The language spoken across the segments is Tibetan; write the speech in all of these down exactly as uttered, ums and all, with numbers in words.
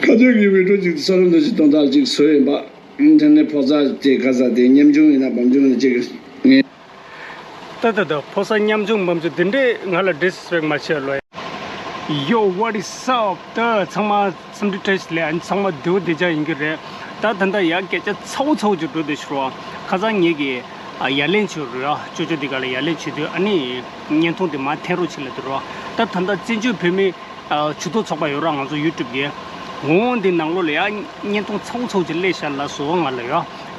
ཁ་ཐོན་གྱི་བི་ཌིའོ་ཅིག་བསོད་ནམས་རྡོ་རྗེ་དོན་དག་ཅིག་བཟོས་ཡིན་པ། དེ་ནས་ཕོ་གསར་དེ་ག་ས་དེ་ཉམ་ཆུང་ཡིན་ན་བམ་ཆུང་ཡིན་ན་ཅིག་ངས། ད་ད་ད་ཕོ་གསར་ཉམ་ཆུང་བམ་ཆུང་དེ་འདྲས་ང་ལ་ཌི་སི་རེ་སི་པེག་མ་བྱེད་ལོས། Yo, what is up? ད་ཚང་མ་འཚམས་འདྲི་བཀྲ་ཤིས་བདེ་ལེགས། ཨ་ནི་ཚང་མ་བདེ་པོ་བདེ་འཇགས་ཡིན་གྱི་རེད། ད་ད་ལྟ་ཡ་སྐད་ཆ་ཚ་བོ་ཚ་བོ་ཅིག་འགྲོ་བསྡད་ཤག་རོ། ཁ་སང་ངེད་ཀྱིས་ཨ་ཡ་ལན་བྱོས་རོ། ཡ་ཅོ་ཅོ་འདི་ག་ལ་ཡ་ལན་བྱེད་དུས་ཨ་ནི་བརྙན་ཐུང་དེ་མར་འཐེན་རོགས་བྱེད་ལབ་དུས་རོ། ད་ད་ལྟ་བཙན་བྱོལ་བོད་མི་ཨ་ཇུས་གཏོགས་ཚོགས་པ་ཡོད་ར། ང་ཚོ་ཡུ་ཊུབ་གི་འོང་འདི་ནང་ལོགས་ལ་ཡ་བརྙན་ཐུང་ཚ་བོ་ཚ་བོ་ཅིག་སླེབས་ཤག་ལབ་སོང་ང་ལ་ཡ།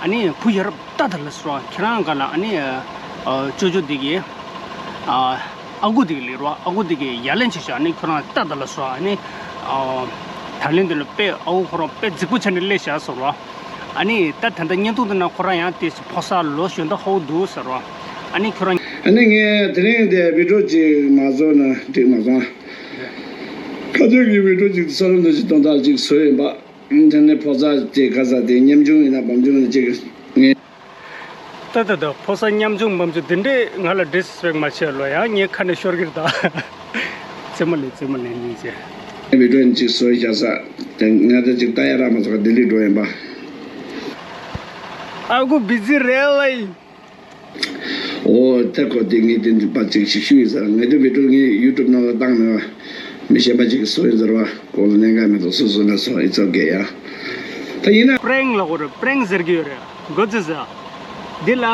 ཨ་ནི་བུ་ཡ་རབས་ལྟ་ད་ལ་སོ། ཁྱེད་རང་ག་ལ་ཨ་ནི་ཨ་ཅོ་ཅོ་འདི་གི་ཨ་ཨ་ཁུ་འདི་གི་ལས་རོ། ཨ་ཁུ་འདི་གི་ཡ་ལན་བྱེད་ཤག་ཨ་ནི་ཁྱོད་རང་ལྟ་ད་ལ་སོ། ཨ་ནི་ཨ་ད་ལན་འདི་ལ་དཔེ་ཨ་ཁུ་ཁོ་རང་དཔེ་རྫིག་པོ་ཆགས་ནས་སླེབས་ཤག་སོ་རོ། ཨ་ནི་ད་ད་ལྟ་བརྙན་ཐུང་འདི་ན་ཁོ་རང་ཡང་དེ་ཕོ་གསར་ལོ་གཞོན་དག་ཧོ་འདུག་ཟེར་རོ། ཨ་ནི་ཁྱོད་རང་། ཨ་ནི་ངས་དེ་རིང་འདི་བི་ཌིའོ་ཅིག་མ་བཟོ་ན་འགྲིག་མ་སོང་། ཁ་ཐོན་གྱི་བི་ཌིའོ་ཅིག་བསོད་ནམས་རྡོ་རྗེ་དོན་དག་ཅིག་བཟོས་ཡིན་པ། དེ་ནས་ཕོ་གསར་དེ་ག་ས་དེ་ཉམ་ཆུང་ཡིན་ན་བམ་ཆུང་ཡིན་ན་ཅིག་ངས། ད་ད་ད་ཕོ་གསར་ཉམ་ཆུང་བམ་ཆུང་དེ་འདྲས་ང་ལ་ཌི་སི་རེ་སི་པེག་མ་བྱེད་ལོ། ཡང་ངའི་ཁ་ནས་ཤོར་གྱི་རེད་ད། རྩེད་མོ་ལས་རྩེད་མོ་ལས་སྙིང་རྗེ། བི་ཌིའོ་ཅིག་བཟོས་བཞག་ས་དེ་ང་ད་ཅིག་ལྟ་ཡ་རག་མ་སོང་། ལྡི་ལི་འགྲོ་ཡིན་པ། ཨ་ཁུ་བི་ཛི་རེད་ལེ། ཨོ་ད་ཁོ་དེ་ངས་དེ་འདི་པ་ཅིག་ཞིག་ཞུ་ཡིན་ཟེར། ངས་དེ་བི་ཌིའོ་ངས་ཡུ་ཊུབ་ནང་ལ་བཏང་ནས་མི་གཞན་པ་ཅིག་གིས་བཟོས་ཡིན་ཟེར་བ། ཁོ་ལ་གནད་འགག་མི་འདུག་སོ་སོ་ལ་སོ་ཨི་ཙོག་གེ་ཡ། ད་ཡིན་ན་པྲེང་ལབ་དགོས་རེད། པྲེང་ཟེར་གྱི་ཡོད་རེད། གོ་ཚོད་ཟ། འདི་ལ་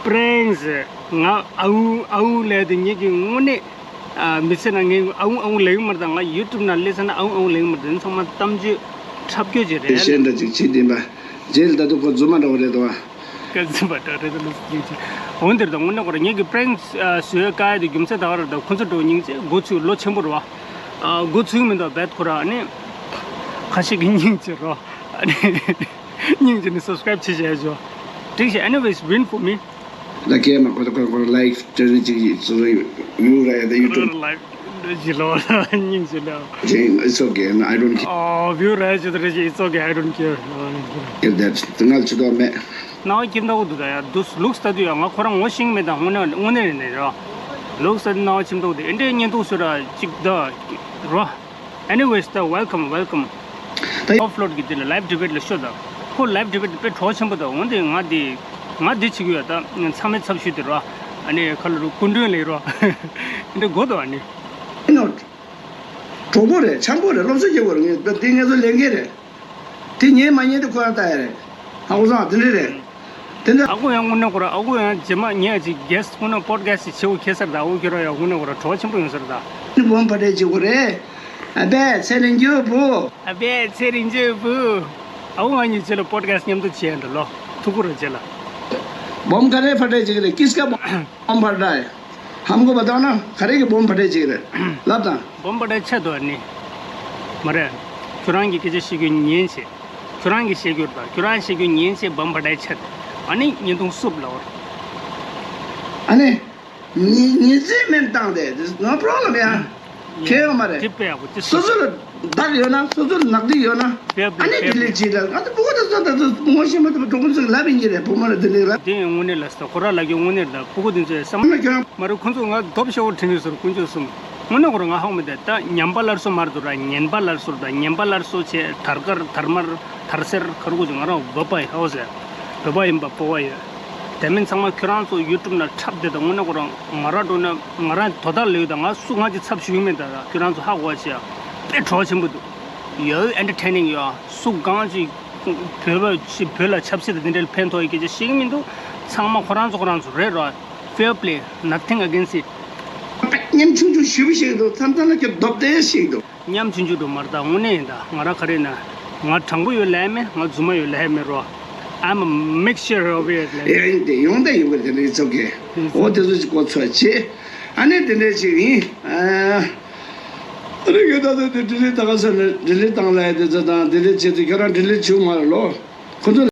པྲེང་ཟེར། ང་ཨ་འུ་ཨ་འུ་ལབ་དེ་ངེད་ཀྱི་དངོས་གནས་ཨ་མི་ཚེ་ན་ངས་ཨ་འུ་ཨ་འུ་ལབ་ཀྱི་མ་རེད། ད་ང་ཡུ་ཊུབ་ནང་སླེབས་ཚར་ན་ཨ་འུ་ཨ་འུ་ལབ་ཀྱི་མ་རེད། འདི་ཚང་མ་གཏམ་བརྗོད་འཁྲབ་སྐྱོར་ཅིག་རེད། ཤེས་འདྲ་ཅིག་བྱེད་བསྡད་པ། རྗེས་ལ་ད་དུང་ཁོ་རྫུན་མ་འདྲ་བོ་རེད་དོ། སྐད་ཆ་མ་འདྲ་རེད་དོ་ལོ་སི་ཅིག་ཅིག་འོན་ཏེ་ད་དངོས་གནས་ཁོ་རང་ངེད་ཀྱི་པྲེང་ཨ་བཟོས་དཀའ་ཡ་དེ་རྒྱུ་མཚན་ད་ག་རེ་ད་ཁོ་ཚོ་འགྲོ་སྙིང་རྗེ། འགོ་ཚུགས་ལོ་ཆེན་པོ་རེད་བ། ཨ་འགོ་ཚུགས་མི་འདུག་བེད་ཁོ་རང་ཨ་ནི་ཁ་ཤས་ཀྱི་སྙིང་རྗེ་རོ། ཨ་ནི་སྙིང་རྗེ་ནི་སབ་སི་ཀ་རེབ་བྱེད་བྱས་ཞོ། འགྲིག་ཤག Anyways, win for me. ད་ཁྱེད་མ་ཁོ་ད་ཁོ་ཁོ་ལའིག་ཅི་ནི་ཅིག་སོ་སོ་ཡུ་ར་ཡ་ད་ཡུ་ཊུབ། ལའིག་ཇི་ལོ་སྙིང་ཇི་ལོ། It's okay, I don't care. ཨོ་བིའུ་ར་ཇི་ལོ་རེ་ཇི། It's okay, I don't care. Care that. ང་ལ་ཆུ་ཐོག་མེད། ནང་པ་ཁྱིམ་ཐོག་འདུག་ད་ཡ་འདུག་ལུགས་ལྟ་དུས་ཡ་ང་ཁོ་རང་ངོ་ཤེས་མེད། ད་དངོས་གནས་དངོས་གནས་རེད་ནས་རོ། ལུགས་ལྟ་དུས་ནང་པ་ཁྱིམ་ཐོག་འདུག་ཨེ་འདྲའི་བརྙན་ཐུང་བཟོས་ར་ཅིག་ད་རོ། Anyways, ད་welcome, welcome. ད་ཨོཕ་ལོཌ་གི་དེ་ལ་ལའིབ་ཌི་བེཊ་ལ་ཤོད་ད། ཁོ་ལའིབ་ཌི་བེཊ་དེ་དཔེ་གྲོགས་ཆེན་པོ་ད། འོན་ཏེ་ང་དེ་ང་དེ་བྱེད་ཀྱི་ཡོད་ད། ཚང་མའི་ཚབ་ཞུས་དེ་རོ། ཨ་ནི་ཁ་ལོ་རུ་སྐུ་མགྲོན་ལས་རོ། འདི་དགོས་དོ་ཨ་ནི། ཨེ་ནོ། གྲོགས་པོ་རེད། འཆམ་པོ་རེད། སློབ་གསོ་རྒྱག་དགོས་རེད། ངས་དེ་ངེད་ཚོ་ལས་འགན་རེད། དེ་ཉན་མ་ཉན་དེ་ཁོ་རང་ལྟ་ཡ་རེད། ཧ་གོ་སོང་། དེ་འདྲ་རེད། དེ་འདྲ། ཨ་ཁུ་ཡང་དངོས་གནས་ཁོ་རང་ཨ་ཁུ་ཡང་རྗེས་མ་ངས་ཅིག་གེ་སི་ཊི་དངོས་གནས་པོ་ཌི་ཁ་སི་ཊི་ཅིག་བྱེད་དགོས་ཁེལ་ས་རེད་ད། ཨ་ཁུ་ཁྱོད་རང་ཡང་དངོས་གནས་ཁོ་རང་གྲོགས་ཆེན་པོ་ཡོང་ས་རེད་ད། ནི་སྦོམ་ཕ་ཊི་ཅིག་དགོས་རེད། ཨ་པའི་ཚེ་རིང་ཇོ་བུ། ཨ་པའི་ཚེ་རིང་ཇོ་བུ། ཨ་ཁུ་ང་གཉིས་རྗེས་ལ་པོ་ཌི་ཁ་སི་ཊི་མཉམ་དུ་བྱས་འགྲོ་ལོ། ཐུགས་ཁུར་རེ་རྗེས་ལ། སྦོམ་ག་རེ་ཕ་ཊི་ཅིག་རེད། ཀིས་ཀ་སྦོམ་ཕ་ཊི། ཧམ་གོ་བ་དང་ན་ག་རེ་གི་སྦོམ་ཕ་ཊི་ཅིག་རེད། ལབ་དང་། སྦོམ་ཕ་ཊི་ཆད་དོ་ཨ་ནི། མ་རེད། ཁྱོད་རང་གི་སྐད་ཆ་བཤད་རྒྱུ་ཉན་བྱེད། ཁྱོད་རང་གི་བཤད་རྒྱུ་དང་ཁྱོད་རང་བཤད་རྒྱུ་ཉན་བྱེད། སྦོམ་ཕ་ཊི་ཆད་དེ། ཨ་ནི་བརྙན་ཐུང་བསུབ་ལོ། ཨ་ནི། ཉི་ཉི་ཚེ་མེད་བཏང་སྟེ། There's no problem ཡ། ཁྱེད་ཡོང་མ་རེད། དེ་དཔེ་ཡག་པོ་དེ་སོ་སོ་ལ་བདག་ཡོད་ན། སོ་སོ་ལ་ནག་དུས་ཡོད་ན། དཔེ་དཔེ་ཨ་ནི་དཔེ་དེ་ལས་བྱེད་ལ། ང་ཚོ་ཕྲུ་གུ་དེ་ཚོ་ད་ཚོ་ངོ་ཤེས་མ་ཐུབ་པ་གྲོགས་པོ་ཚོ་ལབ་ཡིན་གྱི་རེད། བུ་མོ་ལ་དེ་ལས་ལབ། དེ་ཡང་དངོས་གནས་ལ་ས་ཁོ་ར་ལ་གི་དངོས་གནས་ལ་ཕྲུ་གུ་དེ་ཚོ་ཡ་བསམ་བློ་ཁྱོད་རང་མ་རེད། ཁོ་ཚོ་ང་དོབ་ཤོར་དྲན་གྱི་སོར་དཀོན་མཆོག་གསུམ། དངོས་གནས་ཁོ་རང་ང་ཧ་གོ་མི་འདུག་ད་ཉམས་པ་སླར་གསོ་མར་དུ་ར། ཉན་པ་སླར་གསོ་དང་ཉན་པ་སླར་གསོ་བྱས། དར་དཀར་དར་དམར་དར་སེར་ཁ་རུ་ཀོ་ཅིག་ང་རང་བོད་པ་ཡིན་ཧ་གོ་ཟེར། བོད་པ་ཡིན་པ་སྤོབས་པ་ཡོད། དེ་མིན་ཚང་མ་ཁྱོད་རང་ཚོ་ཡུ་ཊུབ་ནང་འཁྲབ་བསྡད་དང་། དངོས་གནས་ཁོ་རང་ང་རང་འགྲོ་ན་ང་རང་དོ་བདག་ལས་ཡོད་དང་། ང་སུ་ང་ཅིག་ཚབ་ཞུ་གི་མེད་ད། ཁྱོད་རང་ཚོ་ཧ་གོ་བ་བྱས་ཡ། དཔེ་གྲོགས་ཆེན་པོ་འདུག་ཡོད། ཨེན་ཊར་ཊེ་ནིང་ཡོད། སུ་གང་ཅིག་བོད་པ་ཅིག་བོད་ལ་ཆབ་སྲིད་དང་དེ་འདྲའི་ཕན་ཐོགས་ཡི་སྐད་ཆ་བཤད་གི་མི་འདུག་ཚང་མ་ཁོ་རང་ཚོ་ཁོ་རང་ཚོ་རེད་རོ། Fair play, nothing against it. ཉམ་ཆུང་ཆུང་ཞེ་པོ་ཞིག་འདུག་མཚམས་མཚམས་ལ་ཁྱོད་རྡོབ་རྡེག་ཞིག་འདུག་ཉམ་ཆུང་ཆུང་འགྲོ་མར་ད་དངོས་གནས་ཡིན་ད། ང་རང་ག་རེ་ན། ང་དྲང་པོ་ཡོད་ལབ་མེད། ང་རྫུན་མ་ཡོད་ལབ་མེད་རོ། I'm a mixture of it ལབ། ཡ་ཡིན་ཏེ་ཡོང་ད་ཡོད་གི་རེད། དེ་འདྲའི་ཚོགས་ཀྱི་འོ་དེ་ཚོ་ཅིག་གོ་ཚོད་བྱེད། ཨ་ནི་དེ་འདྲའི་ཅིག་ཡིན། ཨ་རེ་གི་ད་ད་དེ་ལྡི་ལི་ད་ག་ས་ནས་ལྡི་ལི་བཏང་ལབ་དེ་ཚོ་དང་། ལྡི་ལི་བྱེད་དུས་ཁྱོད་རང་ལྡི་ལི་བྱེད་མ་རེད་ལོ། ཁོ་ཚོ།